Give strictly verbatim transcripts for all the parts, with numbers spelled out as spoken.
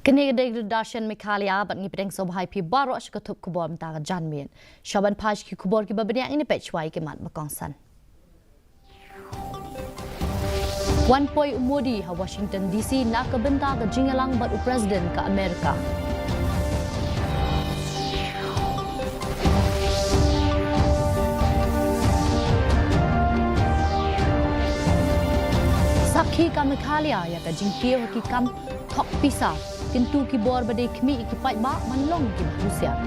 Kane ka dei ka Doordarshan Meghalaya bad ngi pdiang sngewbha ïa phi baroh sha ka thup khubor mynta ka janmiet. Sha ban phai sha ki khubor kiba bniah ngin ïa peit shuwa ïa ki mat ba kongsan. Wan poi u Modi ha Washington D C na ka bynta ka jingïalang bad u President ka Amerika. Sakhi ka Meghalaya ïa ka jingkiew ha ki kam thok pisa, kyntu ki bor ba dei khmih ïa ki paidbah ban long kiba husiar.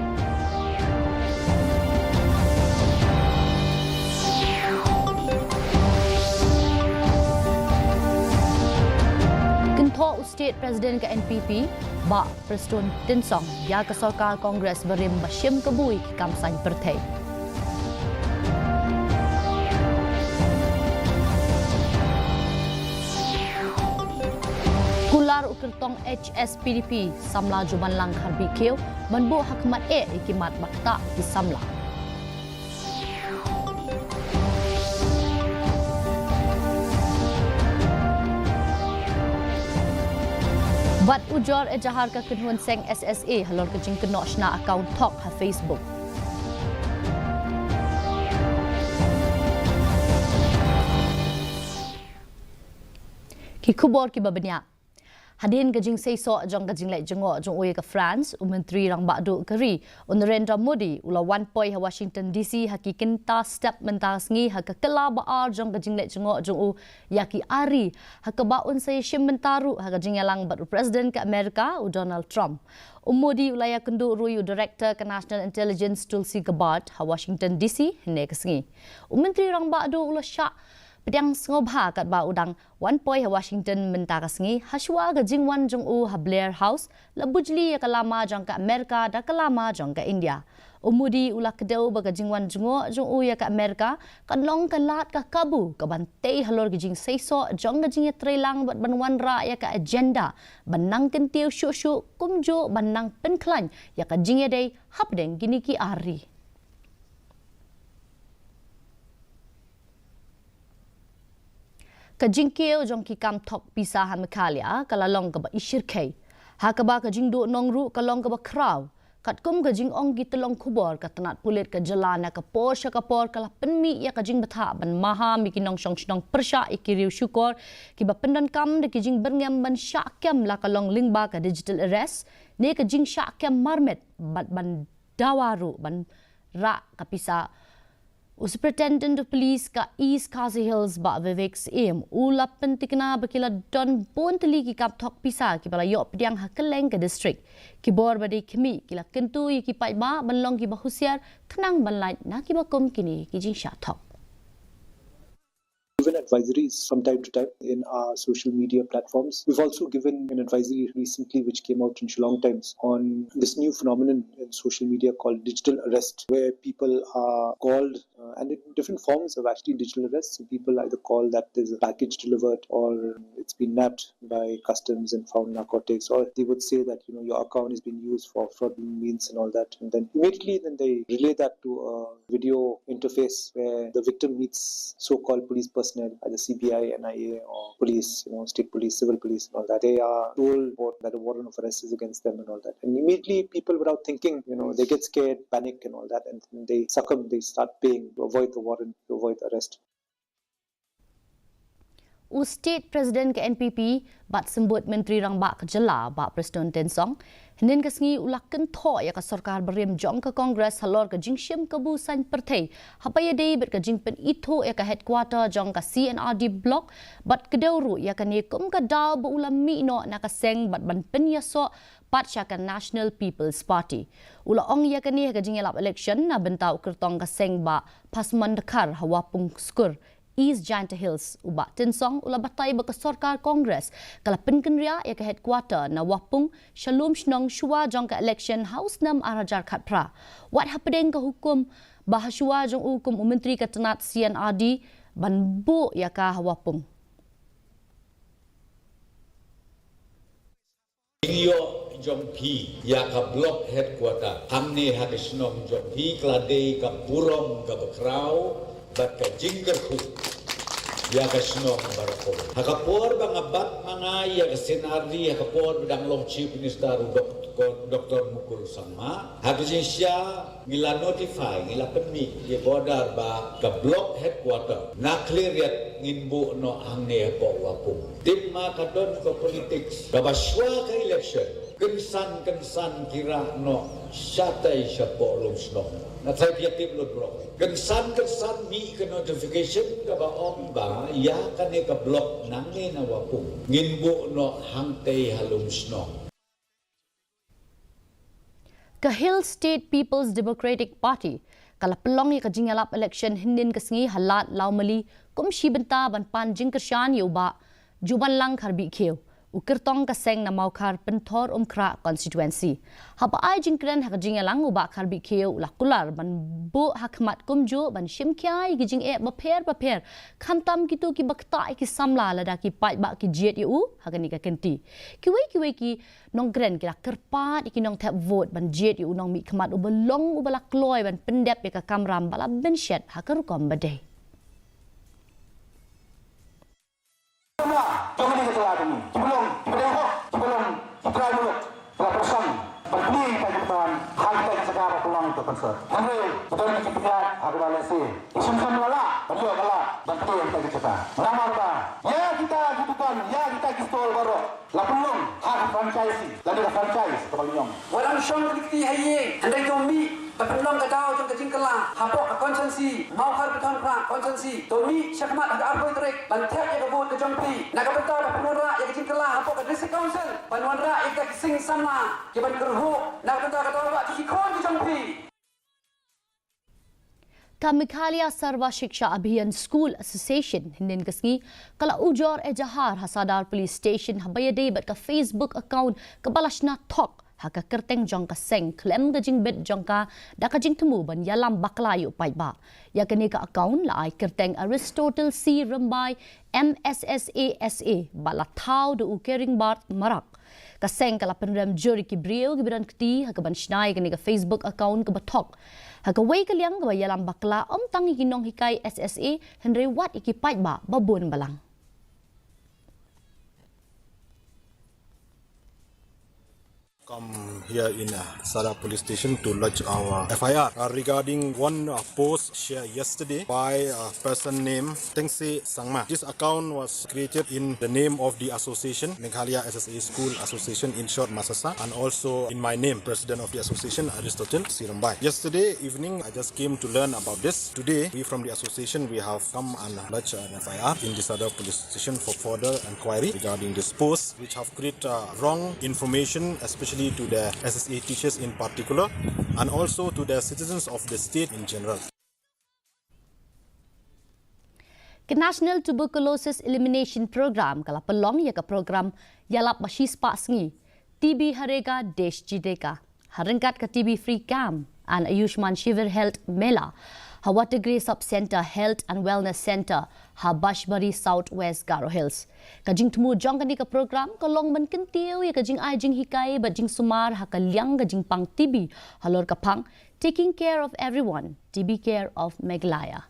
Kynthoh u State President ka N P P, Bah Prestone Tynsong, ïa ka sorkar Congress barim ba shim kabu ïa ki kam saiñ pyrthei. Kular u kyrtong H S P D P, samla Jubanlang Kharbihkhiew, ban buh ha khmat eh ïa ki mat ba ktah ki samla. Bad ujor ejahar ka kynhun seng S S A halor ka jingkynnoh shna account thok ha Facebook. Ki khubor kiba bniah. Hadien ka jingseisoh jong ka jingleit jngoh jong u ïa ka France, u Myntri Rangbah Duh ka ri, u Narendra Modi, u la wan poi ha Washington D C ha ki kynta step mynta ka sngi ha ka kylla ba ar jong ka jingleit jngoh jong u ïa ki ar ri, ha kaba un sa ïashim bynta ruh ha ka jingïalang bad u President ka Amerika, u Donald Trump. U Modi u la ïakynduh ruh ïa u Director ka National Intelligence Tulsi Gabbard ha Washington D C hynne ka sngi. U Myntri Rangbah Duh u la shah pdiang sngewbha katba u dang wan poi ha Washington mynta ka sngi, ha shuwa ka jingwan jong u ha Blair House, la bujli ïa ka lama jong ka Amerika da ka lama jong ka India. U Modi u la kdew ba ka jingwan jngoh jong u ïa ka Amerika kan long ka lad ka kabu kaban tei halor ka jingseisoh jong ka jingïatreilang bad ban wanrah ïa ka agenda ban nang kyntiew shuh shuh kumjuh ban nang pynkhlaiñ ïa ka jingïadei hapdeng kine ki ar ri. Ka jingkiew jong ki kam thok pisa ha Meghalaya ka la long kaba ishyrkhei, ha kaba ka jingduhnong ruh ka long kaba khraw. Katkum ka jingong ki tyllong khubor, ka tnat pulit ka jylla na ka por sha ka por ka la pynmih ïa ka jingbthah ban maham ïa ki nongshong shnong pyrshah ïa ki riew shukor kiba pyndonkam da ki jingbyrngem ban shah kem, la ka long lyngba ka digital arrest ne ka jingshah kem marmet bad ban dawa ruh ban rah ka pisa. U Superintendent of Police ka East Khasi Hills, Bah Vivek Syiem, u la pynthikna ba ki la don bun tylli ki kam thok pisa kiba la ïoh pdiang ha kylleng ka district. Ki bor ba dei khmih ki la kyntu ïa ki paidbah ban long kiba husiar khnang ban lait na kiba kum kine ki jingshah thok. Given advisories from time to time in our social media platforms. We've also given an advisory recently, which came out in Shillong Times, on this new phenomenon in social media called digital arrest, where people are called, uh, and in different forms of actually digital arrest. So people either call that there's a package delivered, or it's been nabbed by customs and found narcotics, or they would say that, you know, your account has been used for fraudulent means and all that. And then immediately then they relay that to a video interface where the victim meets so-called police personnel, either C B I, N I A, or police, you know, state police, civil police, and all that. They are told what, that a warrant of arrest is against them and all that. And immediately people, without thinking, you know, they get scared, panic, and all that, and they succumb, they start paying to avoid the warrant, to avoid the arrest. U State President ka N P P bad Symbud Myntri Rangbah ka Jylla, Bah Prestone Tynsong, hynnin ka sngi u la kynthoh ïa ka sorkar barim jong ka Congress halor ka jingshim kabu saiñ pyrthei haba ïadei bad ka jingpynithuh ïa ka headquarter jong ka C and R D Block, bad kdew ruh ïa kane kum ka daw ba u la mih noh na ka seng bad ban pynïasoh pat sha ka National People's Party. U la ong ïa kane ha ka jingïalap election na bynta u kyrtong ka seng, Bah Phasmon Dkhar, ha Wapung Skur, East Jaintia Hills. U Bah Tynsong u la batai ba ka sorkar Congress ka la pynkynriah ïa ka headquarter na Wapung sha lum shnong shuwa jong ka election ha u snem ar hajar khatphra. Wat hapdeng ka hukum ba ha shuwa jong u kum u Myntri ka tnat C and R D ban buh ïa ka ha Wapung. Jingïoh jong phi ïa ka block headquarter hangne ha ka shnong jong phi ka la dei ka burom kaba khraw bad ka jingkyrkhu. ïa ka shnong baroh kawei. Ha ka por ba nga bat ma nga ïa ka scenery, ha ka por ba dang long Chief Minister u Dok-, Doktor Mukul Sangma, ha ka jingshisha ngi la notify, ngi la pynmih ïa ka order ba ka block headquarter na Khliehriat ngin buh noh hangne hapoh Wapung. Tip ma ka don ka politics kaba shuwa ka election, kynsan kynsan ki rah noh shatai shapoh Lumshnong. Nga tharai phi ïa tip lut baroh. Kynsan kynsan mih ka notification kaba ong ba ïa kane ka block nangne na Wapung ngin buh noh hangtei ha Lumshnong. Ka Hill State People's Democratic Party ka la pynlong ïa ka jingïalap election hynnin ka sngi ha Lad Lawmali kum shi bynta ban pan jingkyrshan ïa u Bah Jubanlang Kharbih Khiew, u kyrtong ka seng na Mawkhar Pynthorumkhrah constituency. Haba ai jingkren ha ka jingïalang, u Bah Kharbih Khiew u la kular ban buh ha khmat kumjuh ban shim khia ïa ki jingeh bapher bapher, khamtam kito kiba ktah ïa ki samla lada ki paidbah ki jied ïa u ha kane ka kynti. Kiwei kiwei ki nongkren ki la kyrpad ïa ki nongthep vote ban jied ïa u nongmihkhmat uba long uba la kloi ban pyndep ïa ka kamram ba la bynshet ha ka rukom ba dei. Jong kane ka jylla jong ngi, kiba long kiba dei hok, kiba long ki trai muluk, ki la pyrshang ban plie ïa kita ki paidbah ha kita ki jaka ba pynlong ïa ka concert. Hynrei ki don ki pynïaid ha kaba lehse ki shem shem la lah ban ïoh ka lad ban plie ïa kita ki jaka. Namar ba ïa kita ki dukan, ïa kita ki stall baroh la pynlong ha ka franchise, lane ka franchise kaba la ñiong. Wat ym shong kti kti ha ïing, hynrei to mih ban pynlong ka daw jong ka jingkylla hapoh ka constituency Mawkhar Pynthorumkhrah constituency. To mih shakhmat ha ka arphew tarik ban thep ïa ka vote ka jong phi na ka bynta ban pynwanrah ïa ka jingkylla hapoh ka District Council, ban wanrah ïa kita ki sing samla kiban kyrhuh na ka bynta ka daw ba ki khun ki jong phi. Ka Meghalaya Sarva Shiksha Abhiyan School Association hynnin ka sngi ka la ujor ejahar ha Sadar Police Station haba ïadei bad ka Facebook account kaba la shna thok ha ka kyrteng jong ka seng khlem ka jingbit jong ka da ka jingthmu ban ïalam bakla ïa u paidbah. Ïa kane ka account la ai kyrteng Aristotle C Rymbai M S S A S A ba la thaw da u Keringbert Marak. Ka seng ka la pynrem jur ïa ki briew kiba don kti ha kaban shna ïa kane ka Facebook account kaba thok. Ha kawei ka liang kaba ïalam bakla ym tang ïa ki nonghikai S S A hynrei wat ïa ki paidbah babun balang. Come here in uh, Sadar Police Station to lodge our F I R uh, regarding one uh, post shared yesterday by a person named Tengse Sangma. This account was created in the name of the association, Meghalaya S S A School Association, in short, MASASA, and also in my name, President of the Association, Aristotle C Rymbai. Yesterday evening, I just came to learn about this. Today, we from the association, we have come and lodged an F I R in the Sadar Police Station for further inquiry regarding this post, which have created uh, wrong information, especially to the S S A teachers in particular, and also to the citizens of the state in general. Ka National Tuberculosis Elimination Program ka la pynlong ïa ka program ïalap ba shispah sngi, T B Harega Desh Jitega, ha ryngkat ka T B Free Camp and Ayushman Shivir Health Mela ha Watergrey Sub Centre Health and Wellness Centre ha Bashbari, South West Garo Hills. Ka jingthmu jong kane ka program ka long ban kyntiew ïa ka jingai jinghikai bad jingsumar ha ka liang ka jingpang T B halor ka phang Taking Care of Everyone, T B Care of Meghalaya.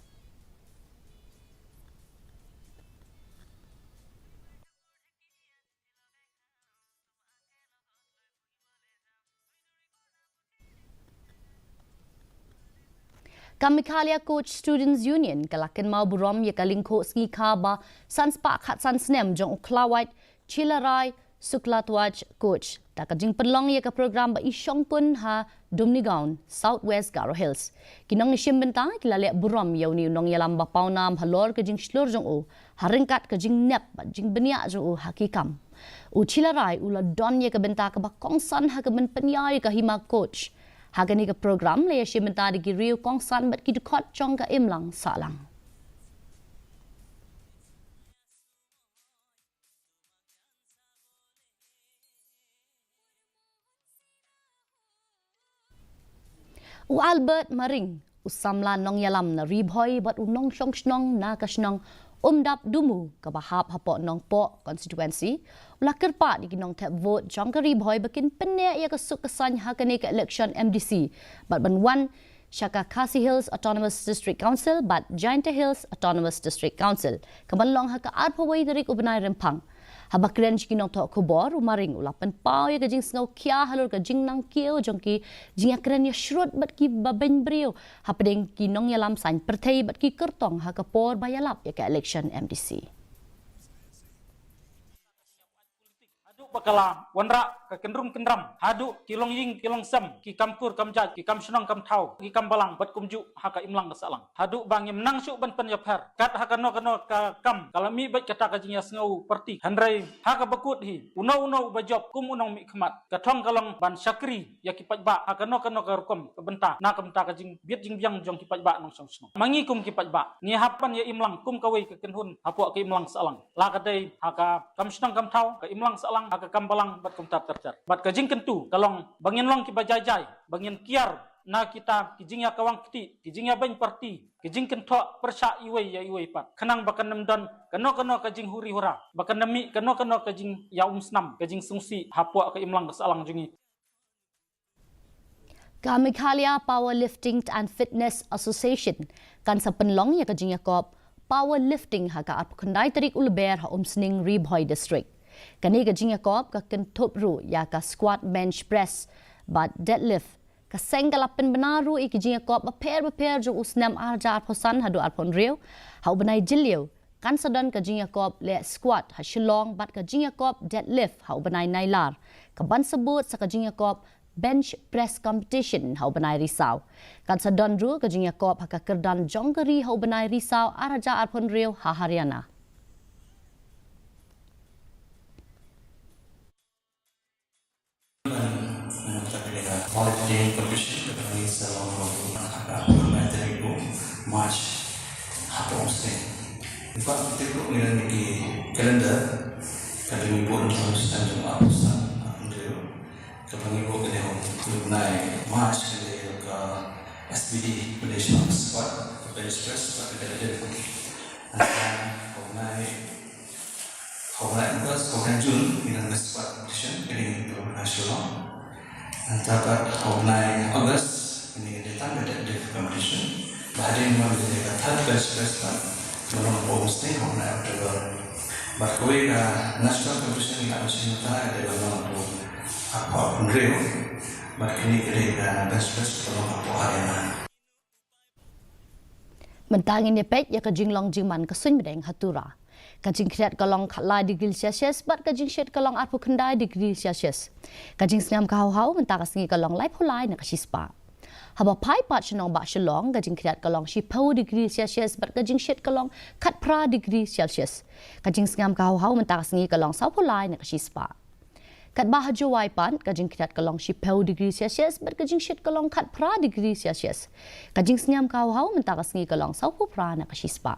Ka Meghalaya Coach Students Union ka la kynmaw burom ïa ka lyngkhuh sngikha ba sanspah khatsan snem jong u Khlawait Chilarai Suklatwaj Coach da ka jingpynlong ïa ka program ba i shongkun ha Dumnigaon, South West Garo Hills. Ki nongïashim bynta ki la leh burom ïa une u nongïalam ba pawnam halor ka jingshlur jong u ha ryngkat ka jingnep bad jingbniah jong u ha ki kam. U Chilarai u la don ïa ka bynta kaba kongsan ha ka ban pynïaid ïa ka hima coach. Ha kane ka program la ïashim bynta da ki riew kongsan bad ki dkhot jong ka imlang sahlang. U Albert Maring, u samla nongïalam na Ri Bhoi bad u nongshong shnong na ka shnong Umdap Dumu kaba hap hapoh Nongpoh constituency, u la kyrpad ïa ki nongthep vote jong ka Ri Bhoi ba kin pynneh ïa ka suk ka saiñ ha kane ka election M D C bad ban wan sha ka Khasi Hills Autonomous District Council bad Jaintia Hills Autonomous District Council, ka ban long ha ka arphew wei tarik u bnai Rymphang. Haba kren sha ki nongthoh khubor, u Maring u la pynpaw ïa ka jingsngewkhia halor ka jingnang kiew jong ki jingïakren ïashrut bad ki babeiñ briew hapdeng ki nongïalam saiñ pyrthei bad ki kyrtong ha ka por ba ïalap ïa ka election M D C. Haduh ba ka la wanrah ka kynrum kynram, haduh ki longïing ki longsem, ki kam kur kam jait, ki kam shnong kam thaw, ki kam balang bad kumjuh ha ka imlang ka sahlang. Haduh ba ngim nang shuh ban pynïapher kat ha kano kano ka kam, ka la mih beit kata ka jingïasngew party. Hynrei ha kaba kut hi, uno uno uba jop kum u nongmihkhmat, ka thong ka long ban shakri ïa ki paidbah ha kano kano ka rukom ka bynta, na ka bynta ka jingbit jingbiang jong ki paidbah nongshong shnong. Ma ngi kum ki paidbah, ngi hap ban ïa imlang kum kawei ka kynhun hapoh ka imlang sahlang. La ka dei ha ka kam shnong kam thaw, ka imlang sahlang, ha ka kam balang bad kumta ter ter. Bad ka jingkyntu ka long ba ngin long kiba jai jai, ba ngin kiar na kita ki jingïakawang kti, ki jingïabeiñ party, ki jingkynthoh pyrshah iwei ïa iwei pat, khnang ba kan ym don kano kano ka jinghuri hura, ba kan ym mih kano kano ka jingïaumsnam, ka jingsngewsih hapoh ka imlang ka sahlang jong ngi. Ka Meghalaya Powerlifting and Fitness Association kan sa pynlong ïa ka jingïakop powerlifting ha ka arphew khyndai tarik u Lber ha Umsning, Ri Bhoi District. Kane ka jingïakop ka kynthup ruh ïa ka squat, bench press bad deadlift. Ka seng ka la pynbna ruh ïa ki jingïakop bapher bapher jong u snem ar hajar arphew san haduh arphew hynriew ha u bnai Jylliew. Kan sa don ka jingïakop leh squat ha Shillong bad ka jingïakop deadlift ha u bnai Nailar, ka ban sa bud sa ka jingïakop bench press competition ha u bnai Risaw. Kan sa don ruh ka jingïakop ha ka kyrdan jong ka ri ha u bnai Risaw ar hajar arphew hynriew ha Haryana. Holiday competition ka bang sa long ha ka arphew khyndai tarik u March hapoh Umsning. Ba te ko ngi la ki calendar ka dang bun ha Umsning jong arphew san arphew hynriew. Ka bang bun ka dei ha u bnai March ka dei ka S B D, ka dei squat, ka bench press, ka dei deadlift. Ngan u bnai Hawai August, hawai June, ngi dang best part competition, kini ngi tu na Shillong. Nangta pat hawai August, ngi dang tang ka deadlift competition. Ba hadien ngi dang ka third best best part, ba long August ni hawai October. Bad kawei ka national competition ngi dang machine nangta ka dei ba long tu apa pun reu. Bad kini ka dei ka best best ba long apa hari na. Mynta ngin ïa peit ïa ka jinglong jingman ka suiñ bneng ha Tura. Ka jingkhriat ka long khatlai degree Celsius bad ka jingshit ka long arphew khyndai degree Celsius. Ka jingsngam ka haw haw mynta ka sngi ka long laiphew lai na ka shispah. Haba phai pat sha nongbah Shillong ka jingkhriat ka long shiphew degree Celsius bad ka jingshit ka long khatphra degree Celsius. Ka jingsngam ka haw haw mynta ka sngi ka long sawphew lai na ka shispah. Katba ha Jowai pat ka jingkhriat ka long shiphew degree Celsius bad ka jingshit ka long khatphra degree Celsius. Ka jingsngam ka haw haw mynta ka sngi ka long sawphew phra na ka shispah.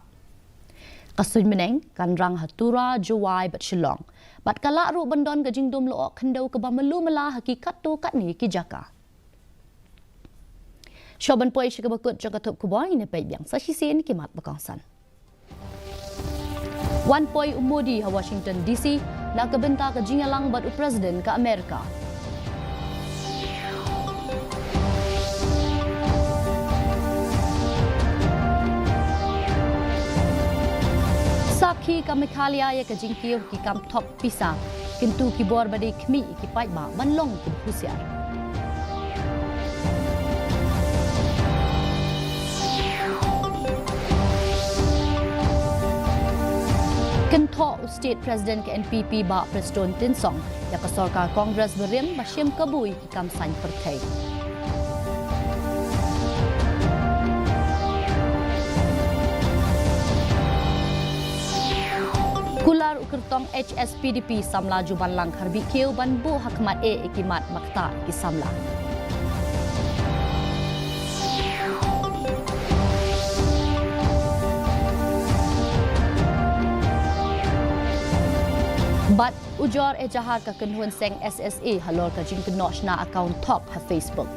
Ka suiñ bneng kan rang ha Tura, Jowai bad Shillong. Bad ka lah ruh ban don ka jingdum lyoh khyndew kaba malu mala ha ki katto katne ki jaka. Shuwa ban poi sha kaba kut jong ka thup khubor, ngin ïa peit biang sa shisien ki mat ba kongsan. Wan poi u Modi ha Washington D C na ka bynta ka jingïalang bad u President ka Amerika. Sakhi ka Meghalaya ïa ka jingkiew ki kam thok pisa. Kyntu ki bor ba dei khmih ïa ki paidbah ban long kiba husiar. Kynthoh u State President ka N P P Bah Prestone Tynsong ïa ka sorkar Congress barim ba shim kabu ïa ki kam saiñ pyrthei. Kular u kyrtong H S P D P samla Jubanlang Kharbih Khiew ban buh ha khmat eh ïa ki mat ba ktah ïa ki samla. Bad ujor ejahar ka kynhun seng S S A halor ka jingkynnoh shna account thok ha Facebook.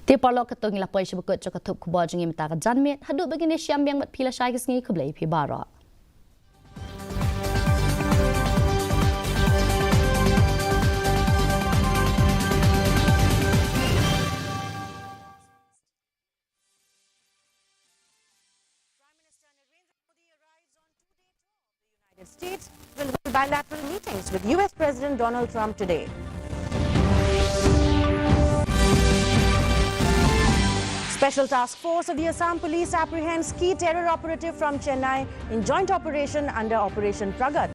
Te paralok, kato ngi la poi sha ba kut jong ka thup khubor jong ngi mynta ka janmiet. Haduh ba ngin ïashem biang bad phi lashai ka sngi, khublei phi baroh. States will hold bilateral meetings with U S President Donald Trump today. Special Task Force of the Assam Police apprehends key terror operative from Chennai in joint operation under Operation Pragat.